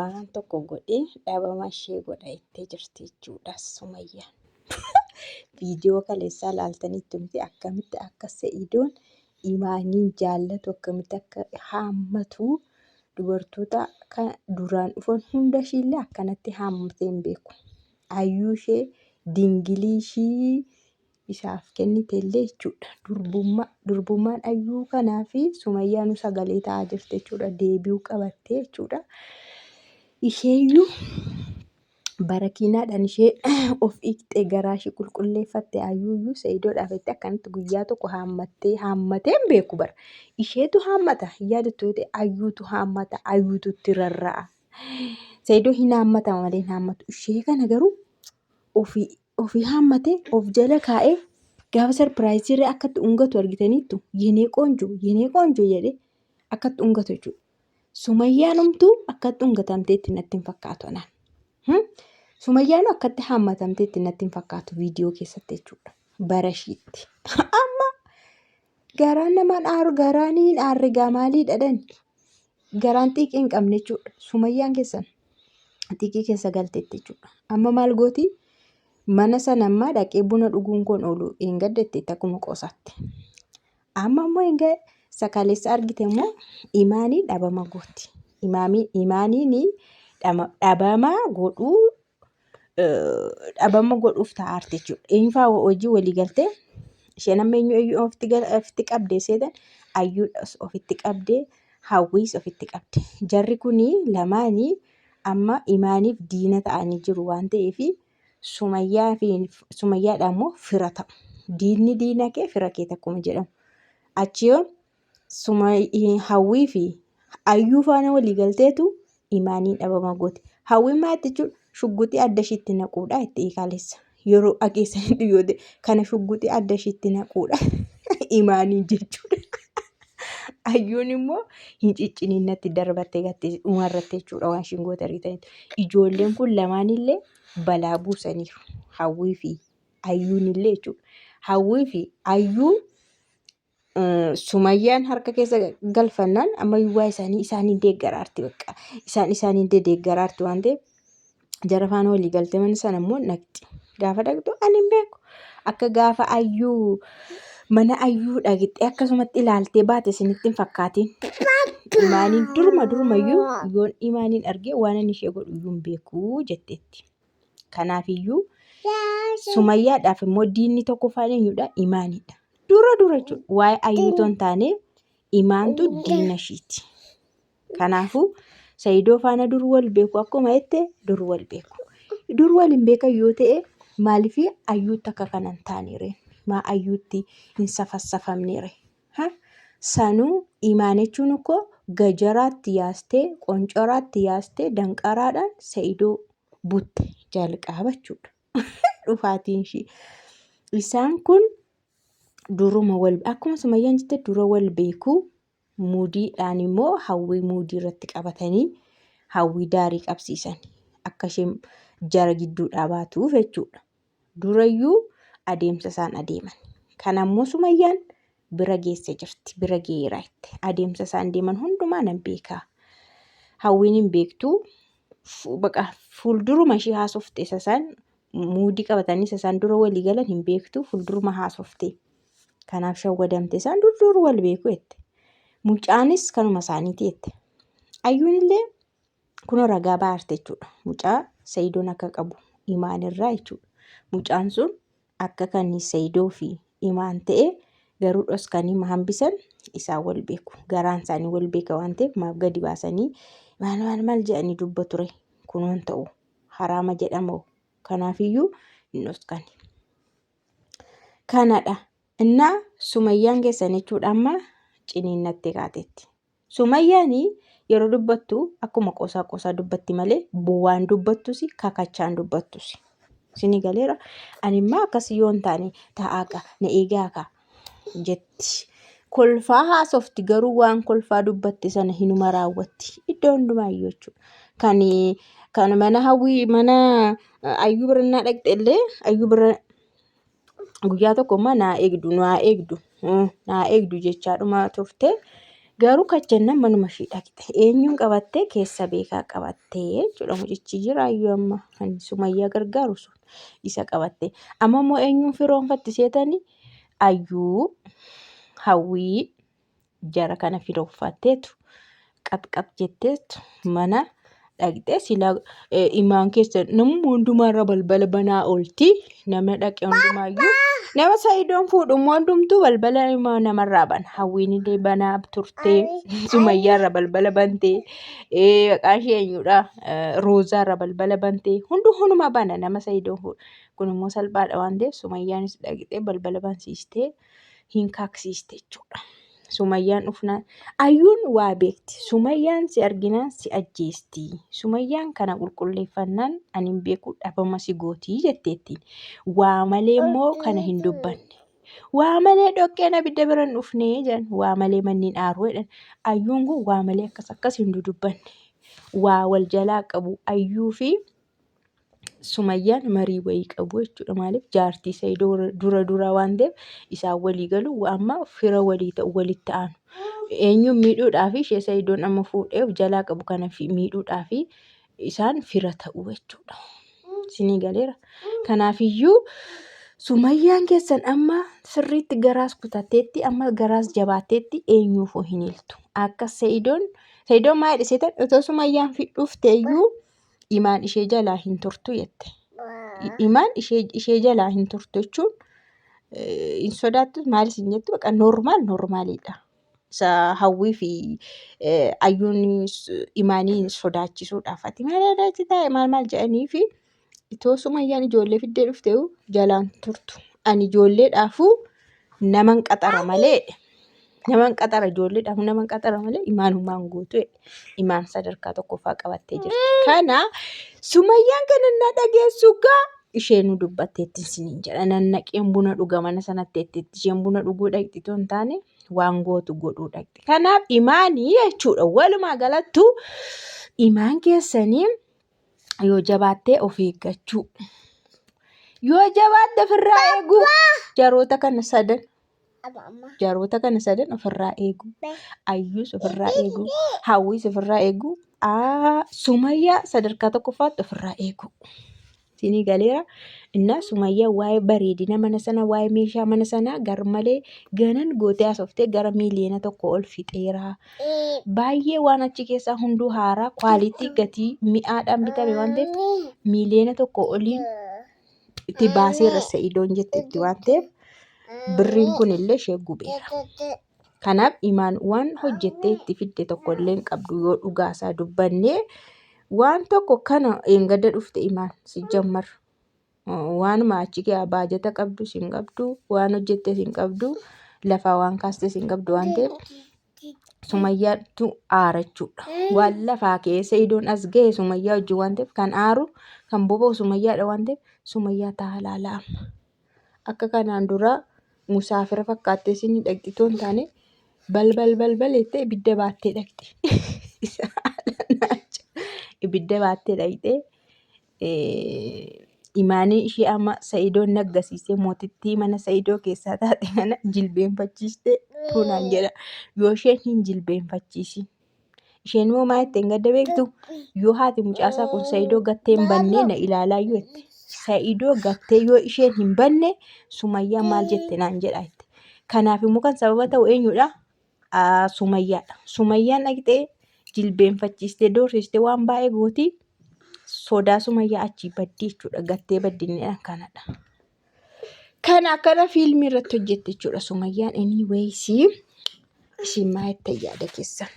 Waan tokko godhee dhabama ishee godha jettee jirti jechuudha Sumayyaan. Viidiyoo kaleessaa laaltaniittu miti akkamitti akka Sa'idoon Imaaniin jaallatu akkamitti akka haammatu dubartoota kan duraan dhufan hunda ishiillee akkanatti haammatee hin beeku. Ayyuu ishee dingilii ishii isaaf kennite illee jechuudha. Durbummaa durbummaan ayyuu kanaa fi sumayyaanuu sagalee ta'aa jirti jechuudha. Deebi'uu qabattee jechuudha. Isheeyyuu barakiinaadhaan ishee of dhiqxee garaa ishee qulqulleeffatte ayyuuyyuu sa'idoodhaaf jettee akkanatti guyyaa tokko haammattee haammatee hin beeku bara. Isheetu haammata hin yaadattu yoo ta'e ayyuutu haammata ayyuutu itti rarra'a. Sa'idoo hin haammatama malee hin haammatu. Ishee kana garuu ofii ofii haammatee of jala kaa'ee gaafa sarpiraayizii irra akkatti ungatu argitaniittu yenee qoonjoo yenee qoonjoo jedhee akkatti ungatu jechuudha. Sumayyaan homtuu akkatti ungatamteetti natti hin fakkaatu anaan. Sumayyaan akkatti haammatamteetti natti hin fakkaatu viidiyoo keessatti jechuudha. Bara ishiitti. Amma garaan namaan aaru garaan hin aarre gaa maalii dhadhan garaan xiiqii hin qabne jechuudha. Sumayyaan keessan xiiqii keessa galteetti jechuudha. Amma maal gooti? Mana sana ammaa dhaqee buna dhuguun koon oolu hin gaddatteetti akkuma qoosaatti. Amma immoo hin sakaleessa argite immoo imaanii dhabama gooti. Imaaniin dhabama godhuu dhabama godhuuf taa'aarti jechuudha. Eenyufaa hojii walii galtee isheen amma eenyu eenyu ofitti qabdee seetan ayyuudhas ofitti qabdee hawwiis ofitti qabde. Jarri kun lamaanii amma imaaniif diina ta'anii jiru waan ta'eef sumayyaa fi sumayyaadha immoo fira ta'u. Diinni diina kee fira kee akkuma jedhamu. Achi yoo Hawwii fi Ayyuu faana walii galteetu Imaaniin dhabama goote. Hawwiin maal jechuun shugguxii adda ishiitti naquudha itti hiikaalessa. Yeroo dhageessanitti yoo ta'e kana shugguxii adda ishiitti naquudha Imaaniin jechuudha. Ayyuun immoo hin cicciniinnatti darbattee gatte dhumarratti jechuudha waan ishiin goote argitanitti. Ijoolleen kun lamaanillee balaa buusaniiru. Hawwii fi Ayyuun illee jechuudha. Hawwii fi Ayyuun Sumayyaan harka keessa galfannaan ammayyuu waa isaanii isaaniin deeggaraarti bakka isaan isaaniin deeggaraarti waan ta'eef jara faana walii galtee mana sana immoo naqxi. Gaafa dhaqxu ani hin beeku. Akka gaafa ayyuu mana ayyuu dhaqxee akkasumatti ilaaltee baate isinitti hin fakkaatiin. Imaaniin duruma durumayyuu yoon imaaniin argee waan ani ishee godhu iyyuu hin beeku jetteetti. Kanaafiyyuu Sumayyaadhaaf immoo diinni tokkoffaan eenyudha? Imaanidha. Dura dura jechuudha. Waa'ee ayyuu otoo hin taane imaantu diina ishiiti. Kanaafuu Sayidoo faana dur wal beeku akkuma jette dur wal beeku. Dur wal hin beekan yoo ta'e maaliif ayyuutti akka kana hin taane ree? Maa ayyuutti hin safassafamne ree? Ha? Sanuu imaan jechuun ikkoo gajaraatti yaastee qoncoraatti yaastee danqaraadhaan Sayidoo butte jalqaba jechuudha. Dhufaatiin ishii. Isaan kun duruma wal akkuma sumayyaan jette dura wal beeku muudiidhaan immoo hawwii muudii irratti qabatanii hawwii daarii qabsiisan akka isheen jara gidduudhaa baatuuf jechuudha. Durayyuu adeemsa isaan adeeman. Kana immoo sumayyaan bira geesse jirti. Bira geera jette. Adeemsa isaan deeman hundumaa nan beeka. Hawwiin hin beektu. Baqa fuulduruma ishee haasofte isa isaan muudii qabatanii isa isaan dura walii galan hin beektu fuulduruma haasofte. Kanaaf shawwadamte isaan dur dur wal beeku jette. Mucaanis kanuma isaaniiti jette. Ayyuun illee kunoo ragaa baarte jechuudha. Mucaa Sayidoon akka qabu imaan irraa jechuudha. Mucaan sun akka kan Sayidoo fi imaan ta'e garuu dhoskanii ma hambisan isaan wal beeku. Garaan isaanii wal beeka waan ta'eef maaf gadi baasanii maal maal maal jedhanii dubbatu ture. Kunoon ta'u haraama jedhamoo kanaafiyyuu hin dhoskani. Kanadha. Innaa sumayyaan keessan jechuudha amma ciniinnattee kaateetti. Sumayyaan yeroo dubbattu akkuma qoosaa qoosaa dubbatti malee bu'aan dubbattus kakachaan dubbattus. Isinii galeera. Ani immoo akkas yoo hin taane taa'aa kaa na eegaa kaa jetti. Kolfaa haasofti garuu waan kolfaa dubbatte sana hinuma raawwatti. Iddoo hundumaayyuu jechuudha. Kan kan mana hawwii mana ayyuu bira naa dhaqxe illee ayyuu bira guyyaa tokko immoo naa eegdu naa eegdu naa eegdu jechaadhuma turte. Garuu kachannan manuma ishii dhaqxe. Eenyuun qabattee keessa beekaa qabattee jechuudha. Mucichi jira iyyuu amma kan Sumayyaa gargaaru sun isa qabattee. Amma immoo eenyuun firoonfatti seetanii Ayyuu, Hawwii, jara kana firoonfatteetu qaxqax jetteetu mana dhaqxee silaa imaan keessa namuma hundumaarra balbala banaa oolti. Nama dhaqe hundumaayyuu nama Sa'idoon fuudhu immoo hundumtuu balbala imaa namarraa bana. Hawwiin illee banaa turtee Sumayyaarra balbala bantee maqaan ishee eenyudha Roozaarra balbala bantee hundu hunduma bana nama Sa'idoon fuudhu. Kun immoo salphaadha waan ta'eef Sumayyaanis dhaqxee balbala bansiistee hin kaaksiiste jechuudha. Sumayyaan dhufnaan ayyuun waa beekti. Sumayyaan si arginaan si ajjeesti. Sumayyaan kana qulqulleeffannaan ani hin beeku dhabama si gootii jetteettiin. Waa malee immoo kana hin dubbanne. Waa malee dhoqqeen abidda bira hin dhufne jedhan. Waa malee manni hin aaru jedhan. Ayyuun kun waa malee akkas akkas hin dudubbanne. Waa wal jalaa qabu ayyuu fi Sumayyaan marii wayii qabu jechuudha. Maaliif jaartii Saidoo dura duraa waan ta'eef isaan walii galu amma fira walii ta'u walitti aanu. Eenyuun miidhuudhaa fi ishee Saidoon amma fuudhee of jalaa qabu kana miidhuudhaa fi isaan fira ta'u jechuudha. Isinii galeera. Kanaafiyyuu Sumayyaan keessan amma sirriitti garaas kutatteetti amma garaas jabaatteetti eenyuufuu hin hiltu. Akka Saidoon Saidoon maal jedhe seetan otoo Sumayyaan dhufteeyyuu imaan ishee jalaa hin turtu jette. Imaan ishee jalaa hin turtu jechuun hin sodaattu maalis hin jettu baqa normaal normaaliidha. Isa hawwii fi ayyuun imaanii sodaachisuudhaaf ati maal sodaachita maal maal jedhanii fi itoo sumayyaan ijoollee fiddee dhufte jalaan turtu. Ani ijoolleedhaafuu naman qaxara malee naman qaxara ijoolleedhaaf naman qaxara malee imaanumaan guutuu jedhe. Imaan sadarkaa tokkoffaa qabattee jirti. Kana sumayyaan kana na dhageessu gaa isheenuu dubbatteetti isiniin jedha. Nannaqeen buna dhuga mana sanatti jetteetti isheen buna dhuguu dhaqxi otoo hin taane waan gootu godhuu dhaqxi. Kanaaf imaanii jechuudha walumaa galattu imaan keessanii yoo jabaattee of eeggachuu. Yoo jabaatte ofirraa eeguu jaroota kana sadan jaroota kana sadan ofirraa eeguu. Ayyuus ofirraa eeguu. Hawwiis ofirraa eeguu. Sumayyaa sadarkaa tokkoffaatti ofirraa eeguu. Isinii galeera. Innaa Sumayyaa waa'ee bareedina mana sana waa'ee meeshaa mana sanaa garmalee ganan gootee haasoftee gara miiliyoona tokko ol fixeera. Baay'ee waan achi keessaa hunduu haaraa kwaalitii gatii mi'aadhaan bitame waan ta'eef miiliyoona tokko oliin itti baaseera Sa'idoon jetteetti waan ta'eef birriin kun illee ishee gubeera. Kanaaf imaan waan hojjettee itti fidde tokko illee hin qabdu yoo dhugaasaa dubbannee waan tokko kana eengadda dhufte imaan si jammar waanuma achi kee baajata qabdu sin qabdu waan hojjette sin qabdu lafaa waan kaaste sin qabdu waan ta'eef sumayyaatu aara jechuudha. Waan lafaa keessa idoon as ga'e sumayyaa wajjin waan ta'eef kan aaru kan boba'u sumayyaadha waan ta'eef sumayyaa ta'a laala amma. Akka kanaan dura musaafira fakkaattee isin dhaqxi otoo hin taane balbal balbal jettee ibidda baattee dhaqxi. Isa haala naacha. Ibidda baattee dhaqxee imaanii ishee amma Sa'idoon naggasiisee mootittii mana Sa'idoo keessaa taate kana jilbeenfachiistee tuunaan jedha. Yoo isheen hin jilbeenfachiisin. Isheen immoo maa jetteen gadda beektu? Yoo haati mucaasaa kun Sa'idoo gattee hin banne na ilaalaa iyyuu jette. Sa'idoo gattee yoo isheen hin banne Sumayyaan maal jette naan jedha jette. Kanaaf immoo kan sababa ta'u eenyudha? Sumayyaadha. Sumayyaan dhaqxee jilbeenfachiistee doorsistee waan baay'ee gooti. Sodaa Sumayyaa achii baddii jechuudha. Gattee baddinni kanadha. Kana akkana fiilmii irratti hojjette jechuudha Sumayyaan. Anyways isin maa jettan yaada keessan?